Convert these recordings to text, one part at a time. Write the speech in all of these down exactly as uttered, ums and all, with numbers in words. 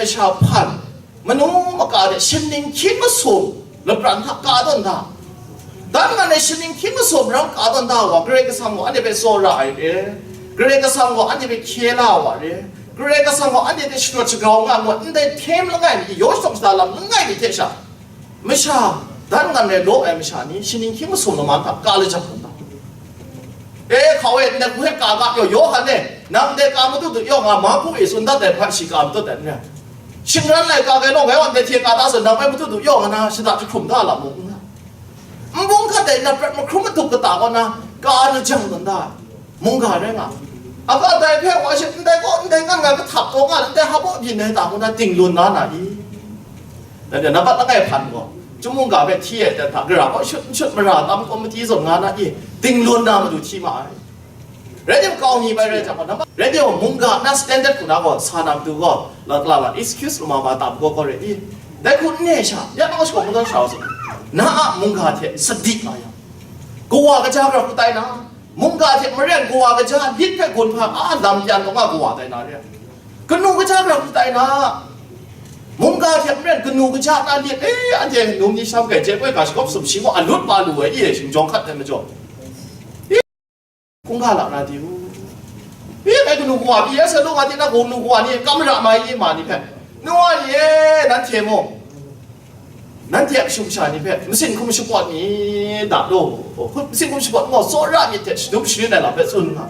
sha hpan, manu maka de shaning hkying masum lapran hta ka tawn da. Dan ngan e shaning hkying masum ram ka tawn da wa, Karai Kasang gaw anhte hpe tsawra ai re, Karai Kasang gaw anhte hpe hkye la wa re, Karai Kasang gaw anhte hte shadawt shagrau nga ngut ndai htem langai mi, yaw shadawn shada lam langai mi hte sha, masha dan ngan rai law ai masha ni shaning hkying masum laman hta ka lajang tawn da. E, hkau e, ndai hku hpe ka ga pyaw, Yawhan e, nang ndai ka madu du yaw nga, Marku e tsun dat ai hpa shi ka matut ai n rai. Shingran laika gai law, ngai wa ndai hte ka da zawn, nang hpe madu du yaw nga na, shada jahkrum da lam mung n rai. Nbung hkat ai na prat mahkrum madup kata kaw na, ka lajang tawn da. Mungga rai nga. Aga dai hpe wa shi, ndai gaw, ndai ngan ngai kahtap taw nga, ndai hpa baw byin ai ta ngu na, ting lun na na i? Dai hte nambat langai hpan gaw, chyum mungga hpe hti ai dan hta, gara gaw shut n shut mara tam komiti zawn nga na i, ting lun na matu hti ma ai. Rai tim, kau mi bai rai jang gaw, nambat, rai tim, mungga na standard hku na gaw, sa na matu gaw, la, la, la, excuse lu ma ma tam gaw gaw rai i. Dai hku n ne sha, ya nang shakawn kungdawn sha u su. Na a mungga hte sadi nga yang, kawa kaja gara hku tai na, mungga hte maren kawa kaja lit hpe gun hpa a lam pyan taw nga kawa tai na re. Kanu kaja gara hku tai na, mungga hte maren kanu kaja na lit, e, anhte num ni sham kai, jep koi ga shakawp sumshi gaw a lut pa lu ai, e, shingjawng hkat ai majaw. E, hkungga la na di u. E, ngai kanu kawa pyi ai sa lu nga di na, kanu kawa ni kam ra mai i ma ni hpe. Nu wa ni e, nanhte mung, nanhte a kashu kasha ni hpe masin hkum shapawt mi da law, hkum, masin hkum shapawt ngu, tsawra myit hte shadum sharin ai lam hpe tsun nga.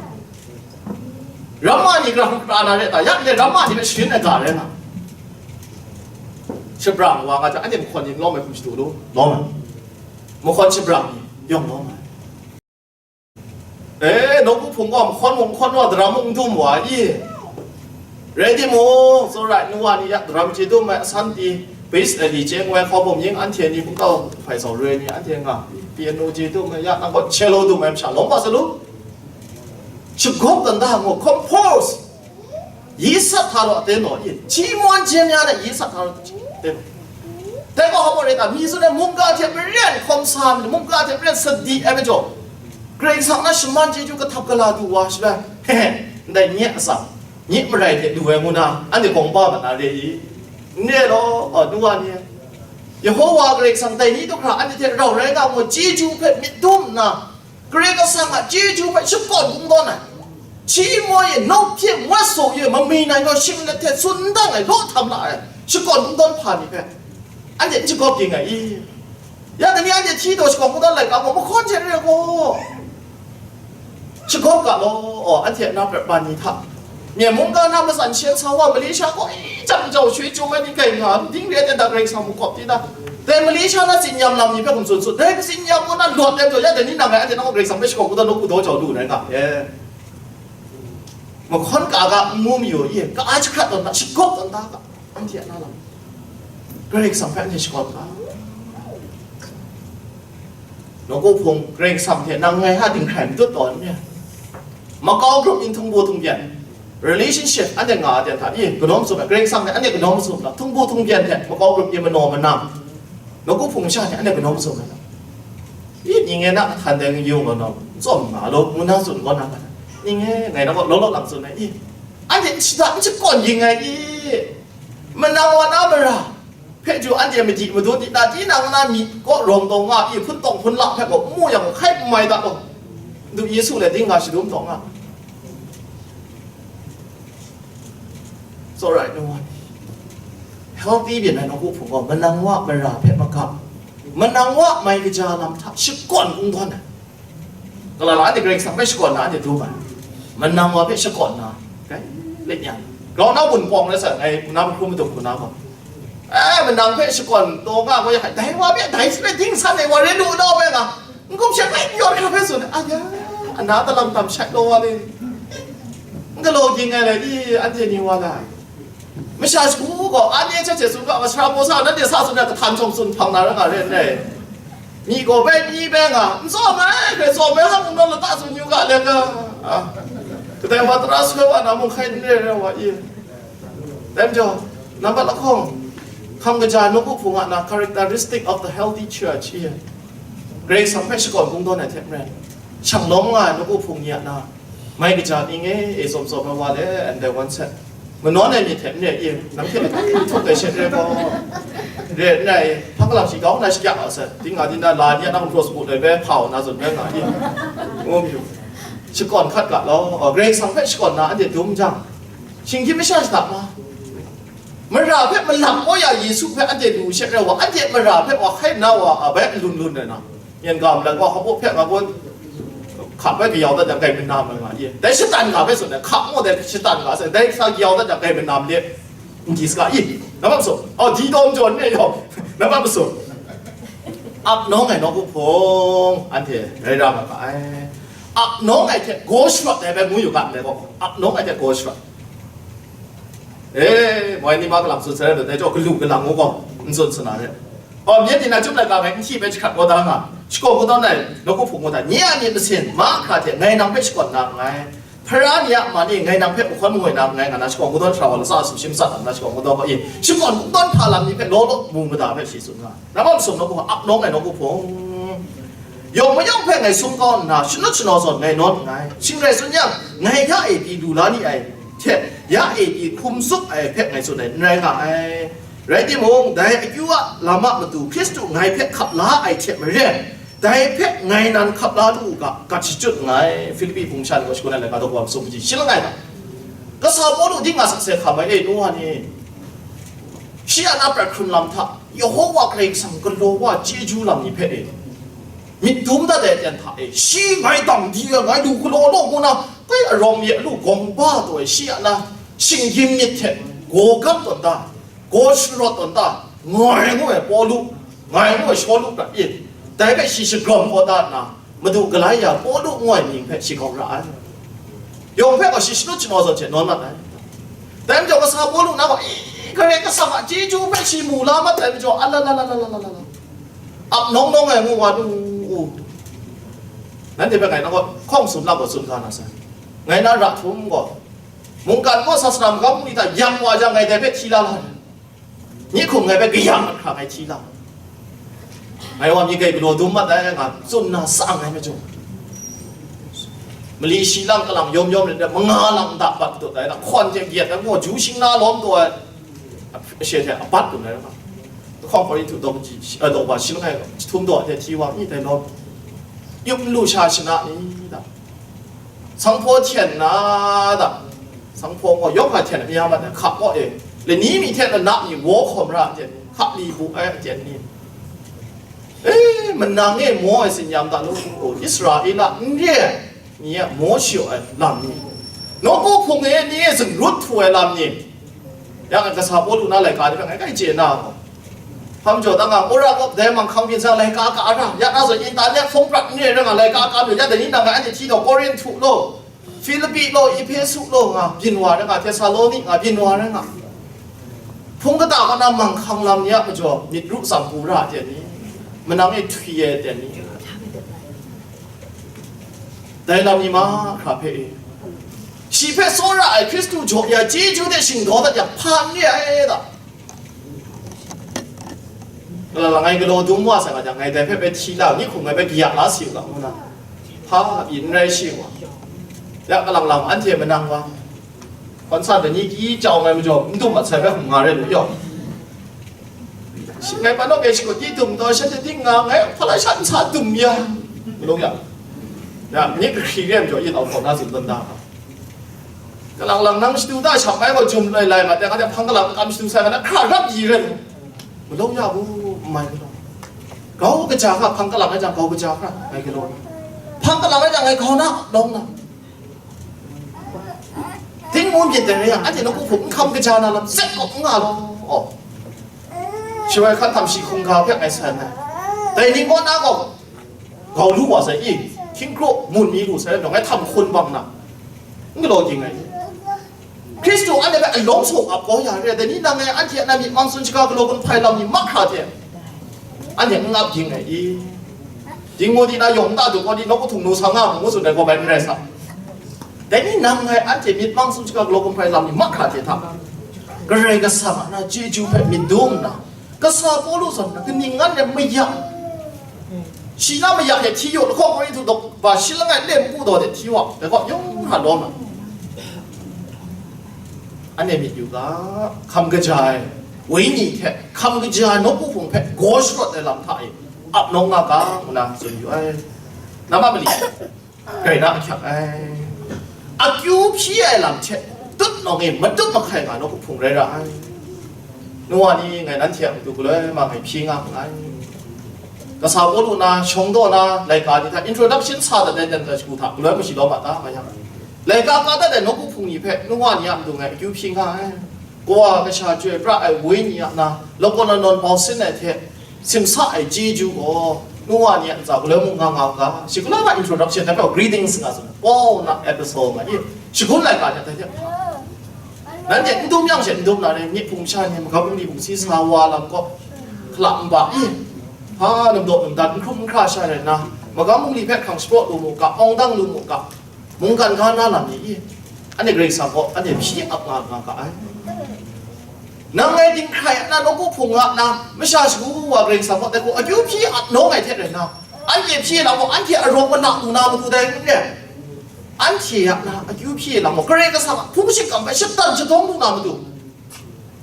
Ramma ni gara hku kra na re ta, ya ndai ramma ni hpe sharin ai ga rai nga. Shabrang wa nga jang, anhte mahkawn ni n lawm ai hkum shadu lu, lawm ai. Mahkawn shabrang ni yawng lawm ai. E, nawku hpung gaw mahkawn mung n hkawn wa, daram mung n dum wa i? Rai timung, tsawra ai nu wa ni ya daram chye dum ai, asan pyi, bass, e, li chye ngu ai, hkau bawm ying anhte ni, hpungtau hpai sau roi ni anhte nga, piano chye dum ai, ya nang gaw cello dum ai masha lawm wa sa lu. Shagawp tawn da ngu, compose. Yi sat hta raw, aten law, yi, chi mawn jin ya na yi sat hta raw, aten law. Dai gaw hpa rai ta, mi tsun ai mungga hte maren hkawm sa ai, mungga hte maren sadi ai majaw, Karai Kasang na shaman chyeju kahtap gala du wa shaloi, he he, ndai nye atsam, nye marai hte lu ai ngu na, anhte kawng ba mat na re i? N re law, a, nu wa ni e. Yehowa Karai Kasang dai ni du hkra anhte hte rau rai nga ngu, chyeju hpe myit dum nna, Karai Kasang a chyeju hpe shakawn kungdawn ai, shi moi e, nau hpye, ngut saw e, mami nai gaw shing let hte tsun dang ai, law htam la ai, shakawn kungdawn hpa ni hpe, anhte n shagawp ging ai i? Ya, dai ni anhte hti taw shakawn kungdawn laika gaw, mahkawn hte re gaw, shagawp ga law, anhte na prat ban ni hta, Myen mungga na matsan sha sa wa, Malaysia gaw, e, jam jau shui chyum ai ni kai nga, ding re ai ten da Karai Kasang mung kawp di na. Dai Malaysia na tsinyam lam ni hpe hkum tsun su, dai tsinyam gaw na lawt ai majaw, ya dai ni nang rai, anhte nang gaw Karai Kasang hpe shakawn kungdawn nawku daw jau lu rai nga, e. Mahkawn ka ga n mu mayu i, ka ai jahkrat tawn hta, shagawp tawn hta ga, anhte a na lam, Karai Kasang hpe anhte shakawn ga. Nawku hpung, Karai Kasang hte nang ngai ha dinghkrai matut tawn n re. Makau grup yin htung bu htung byan, relationship anhte nga ai ten hta i, kanawn masum ai, Karai Kasang hte anhte kanawn masum ai, htung bu htung byan hte makau grup yin manaw manang, nawku hpung masha hte anhte kanawn masum ai. I, ning e na htan dai yung gaw, n tsawm nga law, ngu na tsun gaw na, ning e ngai na gaw law law lang tsun ai i? Anhte n shada n shakawn ging ai i? Manang wa na mara hpe ju anhte madi madu di na, tinang na myi kaw rawng taw nga i, hpun tawng hpun la hpe gaw n mu yang, hkai n mai da gaw, Ndu Yesu le dingga shadum taw nga. It's alright, no one. Healthy byin ai nawku hpung gaw, manang wa mara hpe magap, manang wa mai kaja lam hta shakawn kungdawn ai. Gala la anhte Karai Kasang hpe shakawn na anhte dum ai. Manang wa hpe shakawn na, kai, let yang. Grau na wunpawng rai sa, ngai hpuna mahkrum madup hpuna gaw, e, manang hpe shakawn taw nga gaw, ya, dai wa hpe dai sape ding san ai wa re lu na bai nga, n-gup shat rai n yawt hkra hpe tsun ai, aya, ana talam tam shat law wa le. N galaw ging ai le, i, anhte ni wa la. Masha shagu gaw, an e hte hte tsun ga, masara baw sa, nanhte sa tsun ai, kahtan shawng tsun hpang na ra nga re n rai. Myi gaw bai, myi bai nga, n tsawm ai, hkrai tsawm ai, hang n rawng lata tsun yu ga, le ga, a, kadai wa tara soi wa na mung hkai n re ai wa i. Dai majaw, nambat lahkawng, hkam kaja nawku hpung a na characteristic of the healthy church i, Karai Kasang hpe shakawn kungdawn ai hte maren, shang lawm nga ai nawku hpung ni a na, mai kaja ning e, e tsawm tsawm ai wa le, and then one set. Manawn ai myit hte n re i, nang hte n htuk ai shet re gaw, re n rai, hpang galam shi kau na shakyak a sa, ting nga, ting na, la ni a nang cross boot ai bai hpau na zawn bai nga i, ngu mi, shakawn hkat ga law, Karai Kasang hpe shakawn na anhte dum jang, shinggyim masha shada ma? Mara hpe malap kau ya Yesu hpe anhte lu shet rai wa, anhte mara hpe wa hkai na wa a bai lun lun ai na. Yan ga malang gaw, hpa hpe nga gaw, hka bai kayau dat jang, kai manam ai nga ye. Dai shatan ga bai tsun ai, hka maw dai shatan ga sai, dai sa kayau dat jang, kai manam le, n di saga i. Na bam so, oh, di dawm jawn ne yawng, na bam so. Ap nawng ai nawku hpung, anhte rai ra nga ga ai. Ap nawng ai hte gaw sharawt ai bai ngu yu ga ndai gaw, ap nawng ai hte gaw sharawt. E, moi ni ma galang tsun sarai dai jaw, galu galang ngu gaw, n tsun sana re. Aw, myit ni na chyum laika ngai n hti bai jahkrat kau da nga, shakawn kau da ngai, nawku hpung kau da, nye a myit masin, mahkra hte ngai nang hpe shakawn na nngai. Hpara ni a ma ni ngai nang hpe mahkawn mangoi na nngai nga na, shakawn kau da hkra wa latsa sumshi matsat na shakawn kau da hkra i, shakawn kau da hkra lam ni hpe law law mu mada hpe shi tsun nga. Na bam sum nawku ap nawng ai nawku hpung. Yawng mayawng hpe ngai sum kau nna, shanut shanaw zawn ngai nawn nngai. Shing rai tsun yang, ngai ya e pyi lu la ni ai hte, ya e pyi hkum tsup ai hpe ngai tsun ai, n rai nga ai. Rai timung, dai akyu a lam a matu Hkristu ngai hpe hkap la ai hte maren, dai hpe ngai nan hkap la lu u ga, gat shachyut nngai. Filipi hpung sha ni gaw shakawn ai laika daw wa masum hpyi shi langai ga, kasa Pawlu di nga sakse hkam ai, e, nu wa ni, shi a na prat hkrun lam hta, Yehowa Karai Kasang galaw wa chyeju lam ni hpe e, myit dum dat ai aten hta e, shi ngai dang di ai, ngai lu galaw law ngu na, kai arawng mi a lu gawng ba taw e, shi a na shinggyim myit hte gaw gam tawn da, gaw sharawt tawn da, ngai ngu ai Pawlu, ngai ngu ai Shawlu prat e, dai hpe shi shagrawm kau da nna, Madu Galai ya Pawlu ngu ai mying hpe shi gawk ra ai. Yawng hpe gaw shi shanut shanaw zawn hte nawn mat ai. Dai majaw kasa Pawlu na gaw, e, Karai Kasang a chyeju hpe shi mu la mat ai majaw, ala la la la la la la la, ap nawng nawng ai ngu wa nu u. Nanhte hpe ngai na gaw hkawng sum na gaw tsun ga na sai. Ngai na ra htum gaw, mungkan gaw sasana magam ni hta yang wa jang, ngai dai hpe hti la la ai. Nyi hkum ngai hpe kayang ahkra ngai hti la. Ngai wa mi kai galaw dum mat ai nga tsun na sa ngai majaw, mali shi lang kalang yawm yawm rai, manga lang nta bat kadaw tai na, hkawn hte gyet ai, ngu ju shing na lawm taw ai, ashe hte abat kun ai nga. Hkawng Korinhtu daw kaji, eh, daw ba shi langai, jahtum daw hte hti wa mi tai lawm. Yup nlu sha shana ni da. Sanghpaw hten na da, sanghpaw gaw yawng hkra hten a maya mat ai, hkap gaw e, lani mi hte lana mi waw hkawm ra ai aten ni, hkap li bu ai aten ni, e, manang e maw ai tsin-yam da lu, Israela n re ai ni e maw shayaw ai lam ni, nawku hpung e ni e zungrut htu ai lam ni, Ya nga kasa Pawlu na laika ni hpe ngai kai chye na gaw, hpa majaw da nga, Ura kawp dai manghkang byin sa laika ka ra, ya na zawn internet hpung prat n re ai rai nga, laika ka lu ya, dai ni nang ngai anhte hti gaw, Korinhtu law, Filipi law, Ehpesu law nga byin wa rai nga, Htesaloni nga byin wa rai nga. Hpung kata kaw na manghkang lam ni a majaw myit ru tsang pu ra ai ten ni, manang e htwi ai ten ni, dai lam ni mahkra hpe e, shi hpe tsawra ai Hkristu jaw ya chyeju de shingdaw dat yang, hpa n re ai da. Kalang lang ngai galaw dum wa sai nga jang, ngai dai hpe bai hti la, nyi hkum ngai bai kaya la si u ga, ngu na, hpa pyi n rai shi wa. Ya kalang lang anhte manang wa, hkawn sa dai ni kyi jau ngai majaw, n dum mat sai bai hkum nga rai lu yaw. Shi ngai pa naw kei shakut kyi dum taw, shanhte ting nga ngai hpa lai sha n sa dum ya, malung ya. Ya, ni kahkri re ai majaw, yi tau hkaw na tsun tawn da. Kalang lang nang shadu da sham ai gaw jum lai lai ma, teng hkang hpang kalang kam shadu sai ma na hkra rap yi rai. Malung ya bu, n mai galaw. Grau kaja hkra, hpang kalang ai jang grau kaja hkra, ngai galaw. Hpang kalang ai jang ngai grau na, lawng na. Ting mu myit dai rai yang, anhte nawku hpung n hkam kaja na lam, zet kawp n nga law. Aw. Shawai hkan htam shi hkungga hpe ngai san ai. Dai ni kaw na gaw, gau lu wa sai i, hkying kraw mun mi lu sai, ngai htam hkun bang na, n galaw ging ai. Hkristu anhte hpe alawng sawng ap kau ya re ai, dai ni nang e anhte a na myit mang tsun shaga galaw gun hpai lam ni mahkra hte, anhte n ap ging ai i? Ding ngu di na yawng nta du kaw di, nawku htung nu sa nga mu, ngu tsun ai gaw bai n rai sa. Dai ni nang ngai anhte myit mang tsun shaga galaw gun hpai lam ni mahkra hte hta, Karai Kasang a na chyeju hpe myit dum nna, kasa Pawlu zawn na kaning ngan e mayak, shi na mayak e hti yaw, lahkawng Korinhtu daw ba shi langai lem npu daw de hti wa, dai gaw yawng hkra lawm ai. Anhte myit yu ga, hkam kaja ai wenyi hte hkam kaja ai nawku hpung hpe gaw sharawt ai lam hta e ap nawng nga ga, ngu na tsun yu ai. Nama mali, grai na ahkyak ai. Akyu hpyi ai lam hte tut nawng e matut mahkai nga nawku hpung rai ra ai. Nu wa ni, ngai nanhte a matu galoi ma ngai hpyi nga nngai. Kasa Pawlu na, shawng daw na, laika ni hta introduction sa dat ai dan shagu hta galoi mashi lawm a ta, nga yang. Laika ka dat ai nawku hpung ni hpe nu wa ni a matu ngai akyu hpyi nga ai. Kawa kasha chyoi pra ai wenyi a na, lakawn lanawn bau sin ai hte, simsa ai chyeju gaw, nu wa ni a ntsa galoi mung nga nga u ga, shi galoi ma introduction, dai gaw greetings nga tsun, Paul na epistle nga i, shagun laika ni a tai hte hpa. Nanhte n dum yang she n dum na re, myit hpung sha ni, magam bungli bungsi sa wa lam gaw, hkala nba i, hpa namdaw namdat n hkrum n hkra sha rai nna, magam bungli hpe hkrang shapraw lu mu ga, awng dang lu mu ga, mungkan ga na lam ni i, anhte Karai Kasang gaw anhte hpyi ap nga nga ga ai. Nang ngai dinghkrai a na, nawku hpung nga na, masha shagu wa Karai Kasang gaw dai gaw akyu hpyi ap nawng ai hte rai nna, anhte hpyi lam gaw anhte arawng mana lu na matu dai n re. Anhte a na akyu hpyi lam gaw Karai Kasang a hpung shingkam hpe shatan shadawng lu na matu.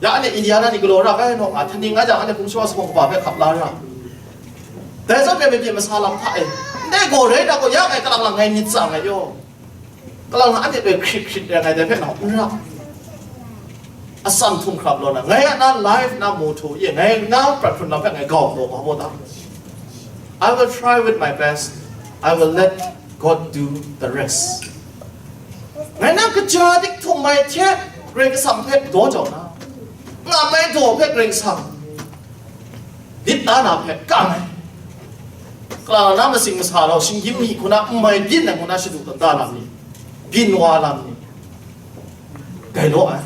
Ya, anhte Indiana ni galaw ra ai, nawng a, htaning nga jang, anhte hpung shawa sa hpawng kaba hpe hkap la ra. Dai zawn, myen mabyin masa lam hta e, ndai gaw rai na gaw, ya ngai kalang lang ngai myit tsang ai yaw. Kalang lang anhte hpe hkrit hkrit rai ngai dai hpe nau n ra. Atsam htum hkrap law na, ngai a na life na motto e, ngai na prat hkrun lam hpe ngai gau hkawm wa ta. I will try with my best. I will let God do the rest. Ngai na kaja dik htum mai hte Karai Kasang hpe daw jau na, nga mai daw hpe Karai Kasang lit da na hpe kang ai. Kalang na masing masa rau shinggyim ni hku na n mai byin ai ngu na shadu tawn da lam ni, byin wa lam ni, dai law ai.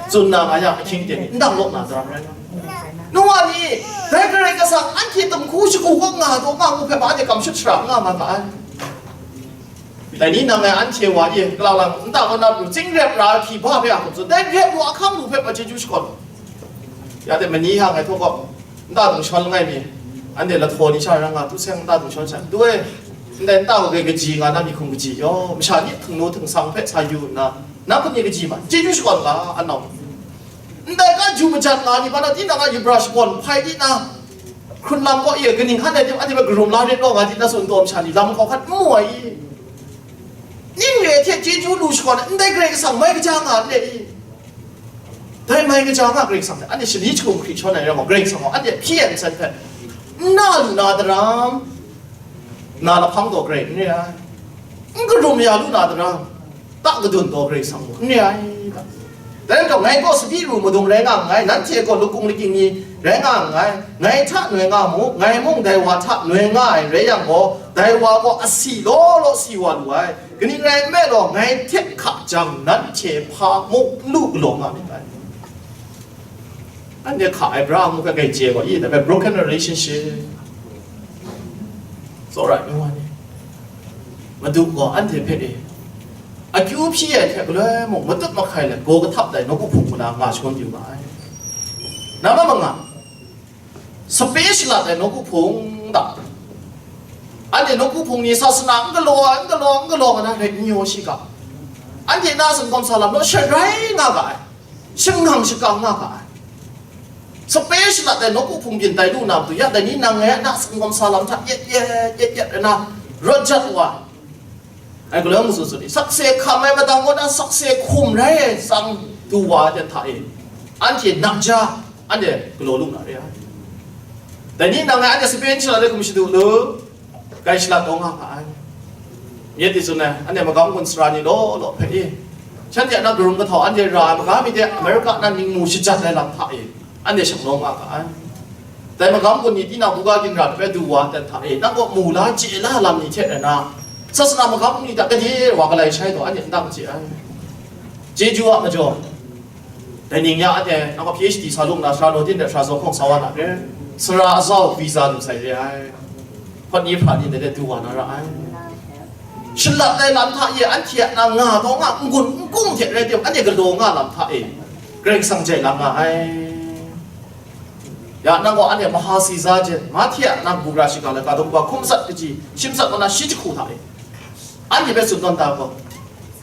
Tsun na nga yang ahkying ten ni, n dang law na daram rai nga. Nu wa ni, dai Karai Kasang anhte tam hku shagu kaw nga daw nga ngu hpe ma anhte kam shut shara nga nga ga ai. Dai ni nang ngai anhte wa e, kalang lang, nta kaw na pru, tsing rep ra hpyi ba hpe a hkum tsun, dai rep wa ahkang lu hpe ma chyeju shakawn. Ya de mani ha ngai htaw gaw, nta dungshawng langai mi, anhte lahtaw ni sha ra nga, tu seng nta dungshawng sha, tu e, ndai nta kaw grai kaji nga na mi hkum kaji yaw, masha ni htingnu htingsang hpe sa yu nna, na hkum ni kaji ma, chyeju shakawn ga, anau. Ndai ga ju majat nga ni, ba na tinang a yubra shakawn hpai di na, hkrun lam kaw e, kaning hkan ai tim, anhte hpe karum la rit law nga di na, tsun taw masha ni lam hkau hkan n mu ai i? Ning re hte chyeju lu shakawn ai, ndai Karai Kasang mai kaja nga n re i? Dai mai kaja nga Karai Kasang hte, anhte shani jahkum hkri shawn ai rai gaw, Karai Kasang gaw anhte hpyi ai nsen hpe, n na lu na daram, na lahpang taw Karai n re ai, n karum ya lu na daram, ta kadun taw Karai Kasang gaw n re ai, ta. Dai rai gaw, ngai gaw sabi ru madung rai nga nngai, nanhte gaw lukung lakying ni rai nga nngai, ngai hta noi nga mu, ngai mung dai wa hta noi nga ai rai yang gaw, dai wa gaw asi law law si wa lu ai. Kaning rai nme law, ngai hte hka jang, nanhte hpa mung n lu galaw nga myit dai. Anhte hka ai bra ngu hpe ngai chye gaw i, dai hpe broken relationship. Tsawra ai nu wa ni, Madu gaw anhte hpe e, akyu hpyi ai hte galoi mung matut mahkai let, gaw kahtap dai nawku hpung hku na nga shangun yu nga ai. Nama manga, sape shalat ai nawku hpung da. Anhte nawku hpung ni sasana n galaw ai, n galaw, n galaw nga na rai n yaw shi ga. Anhte na singkawm sa lam naw sharai nga ga ai, shangang shakang nga ga ai. Sape shalat ai nawku hpung byin tai lu na matu, ya dai ni nang ngai a na singkawm sa lam hta yet yet, yet yet ai na rawt jat wa ai. Ai galoi mung tsun tsun i, sakse hkam ai madang kaw na sakse hkum rai ai tsang du wa ai hta e, anhte nak ja, anhte galaw lu na re ai. Dai ni nang ngai anhte sape n shalat ai hkum shadu lu, grai shalat taw nga ga ai. Myit dai tsun ai, anhte magam gun sara ni law law hpe e, shanhte a na karum kahtau anhte ra ai maga mi de America na ningmu shajat ai lam hta e, anhte shanglawm nga ga ai. Dai magam gun ni tinang buga ginra hpe du wa ai hta e, nang gaw mu la chye la lam ni hte rai na, sasana magam ni hta gade wa galai shai taw, anhte n dang chye ai. Chyeju a majaw, dai ning ya anhte nang gaw P H D sa lung na, sara naw din de sara zaw hkawng sa wa na re, sara azau visa lu sai re ai. Hpawt ni hpra ni de du wa na ra ai. Shalat ai lam hta e, anhte a na nga taw nga, n-gun n-gung hte rai tim, anhte galaw nga lam hta e, Karai Kasang jai lang nga ai. Ya, nang gaw anhte Mahasi Zajen, Mahti a na bura shiga laika dum wa hkum sat kaji, shim sat kaw na shi jahku hta e, anhte hpe tsun tawn da gaw,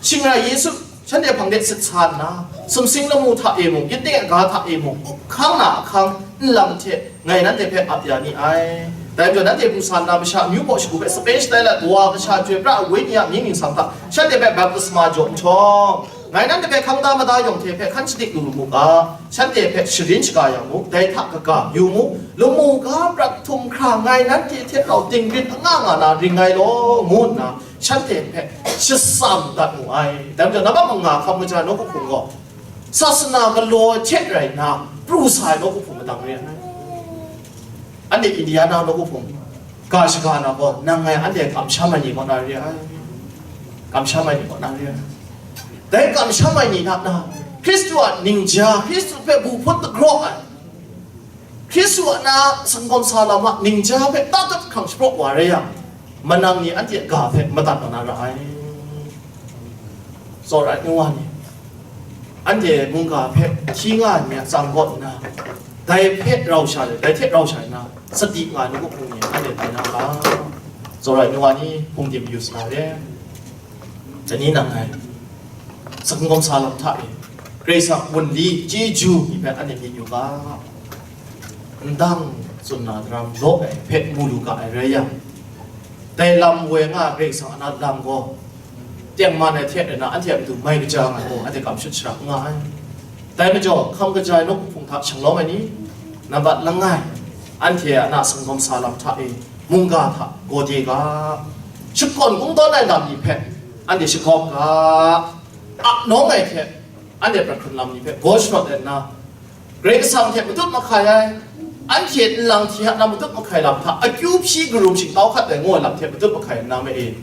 shing rai Yesu shanhte hpang de sit sa nna, Sumsing lamu hta e mung, gyiting a ga hta e mung, up hkang na ahkang nlang hte ngai nanhte hpe ap ya ni ai. Dai majaw, nanhte pru sa nna masha amyu baw shagu hpe sape shatai lat, wa kasha, chyoi pra ai Wenyi a mying ningsang hta shanhte hpe baptisma jaw nhtawm, ngai nanhte hpe hkang da mada yawng hte hpe hkan shadik lu mu ga, shanhte hpe sharin shaga yang mu, dai hta kaga yu mu, lamu ga prat htum hkra ngai nanhte hte rau dingrin anga nga na ring ngai law, ngu nna shanhte hpe shatsam dat mu ai. Dai majaw, nambat manga hkam kaja nawku hpung gaw, sasana galaw hte rai nna, pru sa ai nawku hpung madang re ai. Anhte Indiana nawku hpung ga shaga na gaw, nang ngai anhte kamsham ai ni kaw na re ai. Kamsham ai ni kaw na re ai. Dai kamsham ai ni hta na, Hkristu a ningja, Hkristu hpe bu hput dagraw ai, Hkristu a na sanggawm sa lam a ningja hpe tatap hkrang shapraw wa rai yang, manang ni anhte a ga hpe madat wa na ra ai. Tsawra ai nu wa ni, anhte mungga hpe hti nga ai ni a tsang kaw nna, dai hpe rau sha ai, dai hte rau sha ai na, sadi nga ai nawku hpung ni anhte tai na ga. Tsawra ai nu wa ni, hpung dim yu sa na re. Dai ni nang ngai, sanggawm sa lam hta e, Karai Kasang wunli chyeju ni hpe anhte myit yu ga. Ndang tsun na daram law ai hpe mu lu ga ai rai yang, dai lam woi nga ai Karai Kasang a na lam gaw, tengman ai hte rana anhte a matu mai kaja nga ai gaw, anhte kam shut shara n nga ai. Dai majaw, hkam kaja ai nawku hpung hta shanglawm ai ni, nambat langai, anhte a na sanggawm sa lam hta e, mungga hta gaw de ga, shakawn kungdawn ai lam ni hpe anhte shakawp ga, ap nawng ai hte anhte prat hkrun lam ni hpe gaw sharawt ai nna, Karai Kasang hte matut mahkai ai, anhte nlang hti hkra na matut mahkai lam hta, akyu hpyi karum shingtau hkat ai ngu ai lam hte matut mahkai nna ma e,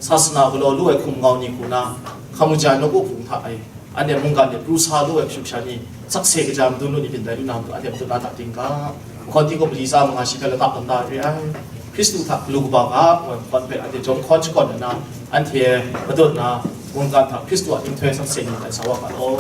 sasana galaw lu ai hkum ngau ni hku na, hkam kaja ai nawku hpung hta e, anhte mungga ni pru sa lu ai kashu kasha ni, sakse kaja madun lu ni, byin tai lu na matu, anhte matut na ta ting ga, mahkawn hti gaw mali tsa manga shi hpe lata kanda re ai, Hkristu hta galu kaba ga, ngu ai mahkawn hpe anhte jawm hkawn shakawn ai na, anhte matut na, mungga hta Hkristu a nhtoi sakse ni tai sa wa ga law.